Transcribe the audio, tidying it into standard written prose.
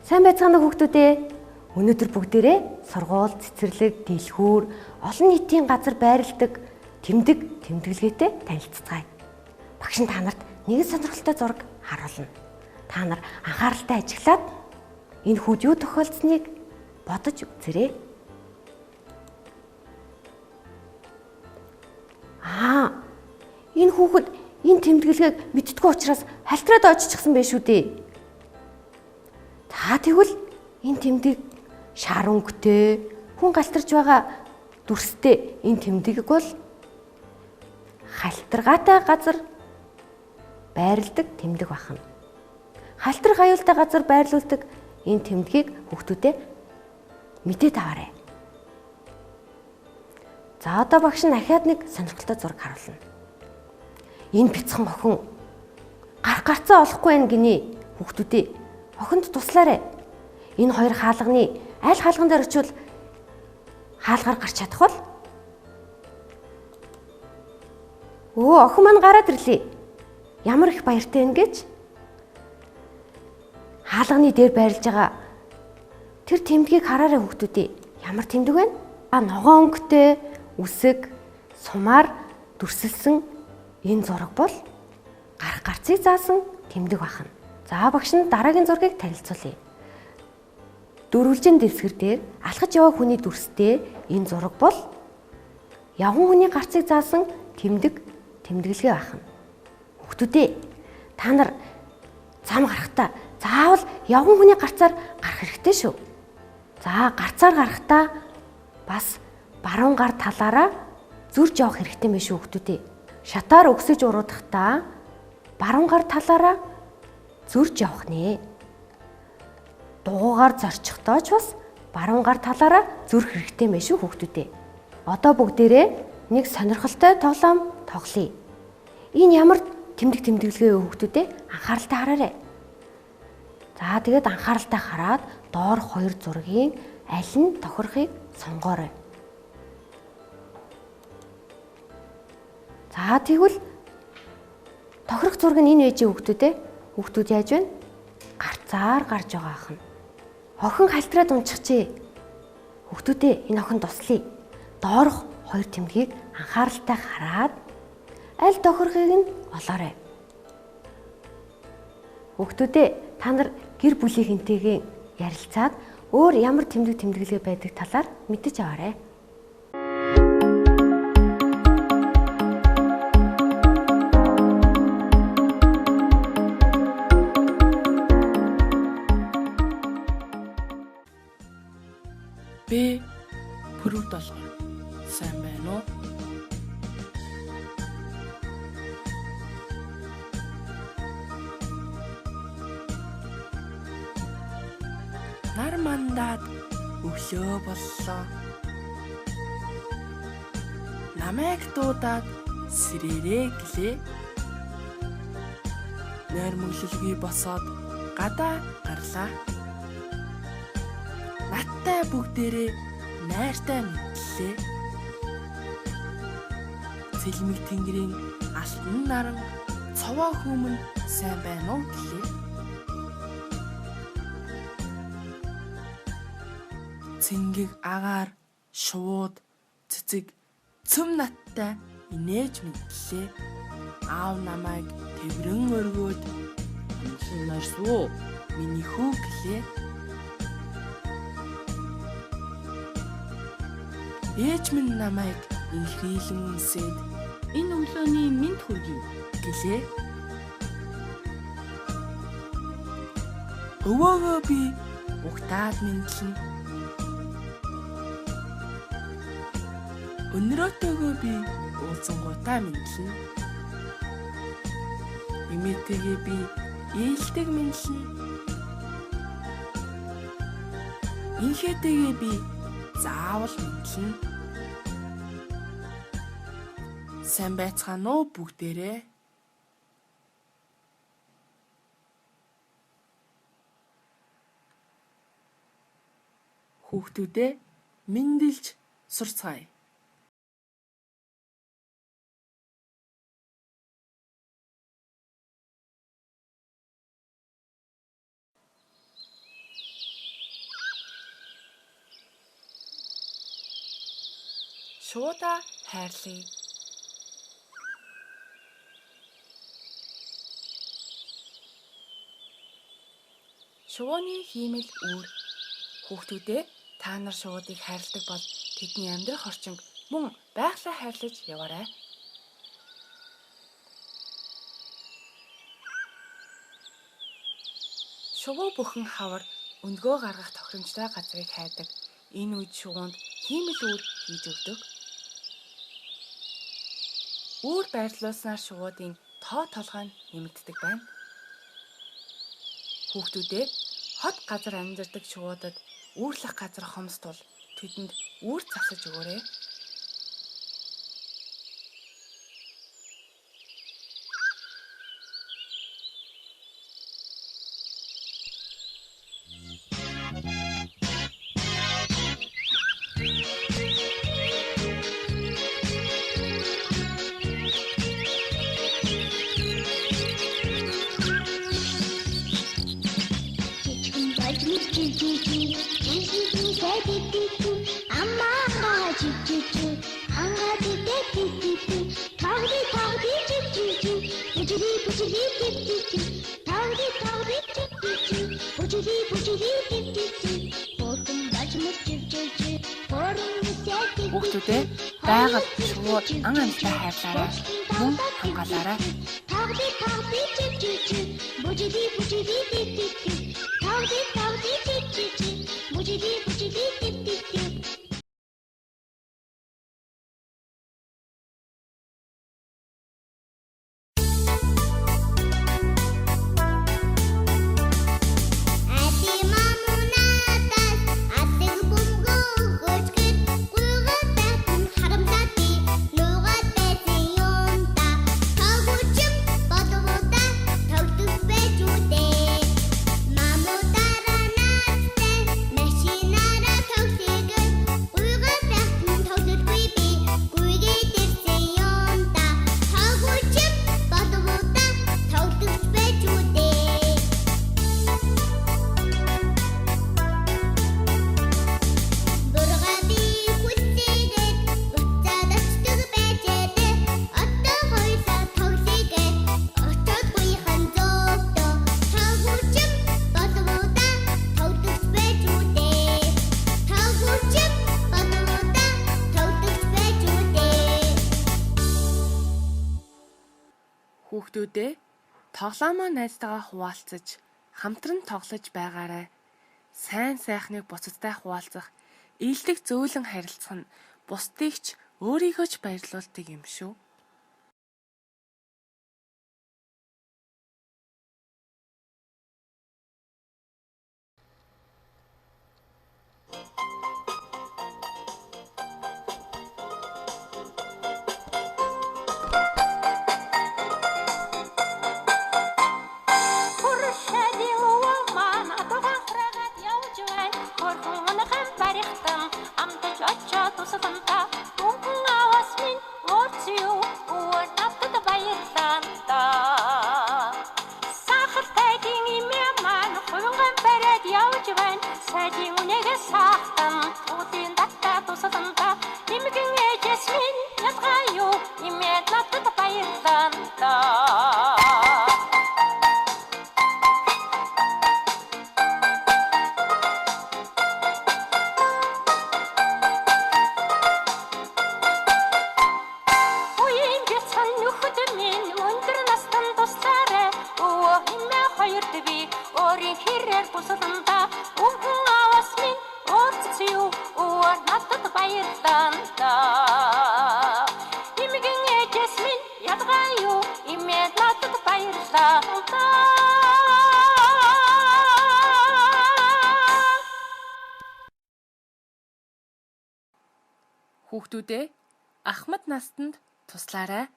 Сайн байцгаана уу хүүхдүүдээ? Өнөөдөр бүгдээрээ сургууль, цэцэрлэг, дэлгүүр, олон нийтийн газар байрладаг тэмдэг, тэмдэглэгээтэй танилцацгаая. Багш нь та нарт нэгэн сонирхолтой зураг харуулна. Та нар анхааралтай ажиглаад энэ хүүд юу тохиолдсныг бодож үзээрэй. Аа, энэ хүүхэд энэ тэмдэглэгээг мэддэггүй учраас халтраад оччихсан байх шүү дээ. За тэгвэл энэ тэмдэг шар өнгөтэй хүн галтарч байгаа дүрстэй энэ тэмдэг бол халтаргаатай газар байрладаг тэмдэг байна. Халтар гаюултай газар байрлуулдаг энэ тэмдгийг хүүхдүүдээ мэдээд аваарай. За одоо багш нь ахиад нэг сонирхолтой зураг харуулна. Энэ бяцхан охин гарах гарцаа олохгүй байх гинэ хүүхдүүдээ. Охинд туслаарай. Энэ хоёр хаалганы аль хаалган дээр очивол хаалгаар гарч чадах бол? Өө, охин маань гараад ирлээ. Ямар их баяртай юм гэж. Хаалганы дээр байрлаж байгаа тэр тэмдгийг хараарай хүүхдүүдээ. Ямар тэмдэг вэ? А ногоон өнгөтэй үсэг сумаар дүрсэлсэн энэ зураг бол гарах гарцыг заасан тэмдэг байна. За багш нь дараагийн зургийг танилцуулъя. Дөрвөлжин дэвсгэр дээр алхаж яваа хүний дүрстэй энэ зураг бол явган хүний гарцыг заасан тэмдэг тэмдэглэгээ байна. Хүүхдүүдээ, та нар зам гарахдаа заавал явган хүний гарцаар гарах хэрэгтэй шүү. За гарцаар гарахдаа бас баруун гар талаараа зөрж явах хэрэгтэй юм шүү хүүхдүүдээ. Шатаар өксөж уруудахдаа баруун гар талаараа зөрж явах нэ. Дугуйгаар зорчихдоо ч бас баруун гар талаараа зөрөх хэрэгтэй юм шүү хүүхдүүдээ. Одоо бүгдээрээ нэг сонирхолтой тоглоом тоглоё. Энэ ямар тэмдэг тэмдэглэгээ вэ хүүхдүүдээ? Анхааралтай хараарай. За тэгээд анхааралтай хараад доорх хоёр зургийн аль нь тохирохыг сонгоорой. За тэгвэл тохирох зураг нь энэ байж хүүхдүүдээ. Хүүхдүүд яаж вэ? Гарцаар гарч байгаа ах нь. Охин халтраад унчихжээ. Хүүхдүүдээ, энэ охин туслая. Доорх хоёр тэмдгийг анхааралтай хараад аль тохирохыг нь олоорой. Хүүхдүүдээ, та нар гэр бүлийнхэнтэйгээ ярилцаад өөр ямар тэмдэг тэмдэглэгээ байдаг талаар мэдэж аваарай. Б пүрэв долгор сайн байна уу? Нар мандаад өглөө боллоо. Намайг дуудаад сэрээрээ гэлээ. Нойр мөглөлгүй босоод гадаа гарлаа. Надтай бүгдээрээ найртай мэдлээ. Цэлмэг тэнгэрийн алтан наран цовоо хүмүүн сайн байна уу гэлээ. Цэнгэг агаар шувууд цэцэг цөм надтай инээж мэдлээ. Аав намайг тэврэн өргөөд амлан нойрсуу миний хүү гэлээ. Ээж минь намайг инхрийлэн үнсээд энэ өглөөний мэнд хүргэе гэлээ. Өвөөгөө би угтаад мэдлэн. Өнөрөөтэйгөө би уулзангуудаа мэдлэн. Эмээтэйгээ би ээлдэг мэдлэн. Инхээтэйгээ би заавал мэдлэн. Сайн байцгаана уу бүгдээрээ. Хүүхдүүдээ мэндэлж сурцгаая. Шуудаа хайрлая. Шувууны хиймэл үүр. Хүүхдүүдээ, та нар шувуудыг хайрладаг бол тэдний амьдрах орчинг мөн байгалаа хайрлаж яваарай. Шувуу бүхэн хавар өндгөө гаргах тохиромжтой газрыг хайдаг. Энэ үед шувуунд хиймэл үүр хийж өгдөг. Үүр байрлуулснаар шувуудын тоо толгой нь нэмэгддэг байна. Хүүхдүүдээ, хот газар амьдардаг шувуудад үүрлэх газар хомс тул тэдэнд үүр засаж өгөөрэй. Жижигэн болж мэдчихжээ. Жижигэн сайдитти аммаа жижижи ангаа дидэ тогди тогди жижижи бүжили бүжили дидти тогди тогди жижижи бүжили бүжили дидти бурхан болж мэдчихжээ. Бурхан сайдитти. Хүүхдүүдээ, байгаль, шувуу, ан амьтдаа хайрлаарай. Мөн хамгаалаарай. Тогди тогди жижижи бүжили бүжили дидти тогди тогди жижижи бүжили бүжили дидти. Ади мамунатас адаг бөмбөгөө өгөөчгöd гуйгаад байсан харамсаад нуугаад байсан юм да. Тогүчм боловуда тогтох байж үдээ. Мамудаараа наадтай машинаараа тоглодог гуйгаад байсан тоглолгүй би гуйгээд ирсэн юм да. Тогүчм боловуда тогтох байж үдээ. Бурга би хүлээгээд буцаад очдог байжээ. Одоо хоёлаа тоглоё. Очоод гуйхан зөөдөө. Тогүчм боловуда тогтож байж үдээ. Тогүчм боловуда тогтож байж үдээ. Хүүхдүүдээ, тоглоомоо найзтайгаа хуваалцаж, хамтран тоглож байгаарай. Сайн сайхныг бусадтай хуваалцах, эелдэг зөөлөн харилцах нь бусдыг ч өөрийгөө ч баярлуулдаг юм шүү. Хуршади өвөө маань адуухан хураагаад явж байна. Хөрхөн унахан барихтан амтаж очоод тусланта. Дүнхэн аваас минь өөрч юу өвөө надад баярлаа та. Сахартайгийн имээ маань хувинган бариад явж байна. Сайдын үнэгээ сахтан туудын датта тусланта. Имгэн ээжээс минь ялгаа юу имээ надад баярлаа та. Үеийн бяцхан нөхөд минь өндөр настан туслаарай. Өвөө хэмээ хоёрт би өөрийн хэрээр тусланда. Өвгөн аваас минь өөрц юу өвөө надад баярлаа та. Имгэн ээжээс минь ялгаа юу имээ надад баярлаа та. Хүүхдүүдээ, ахмад настанд туслаарай.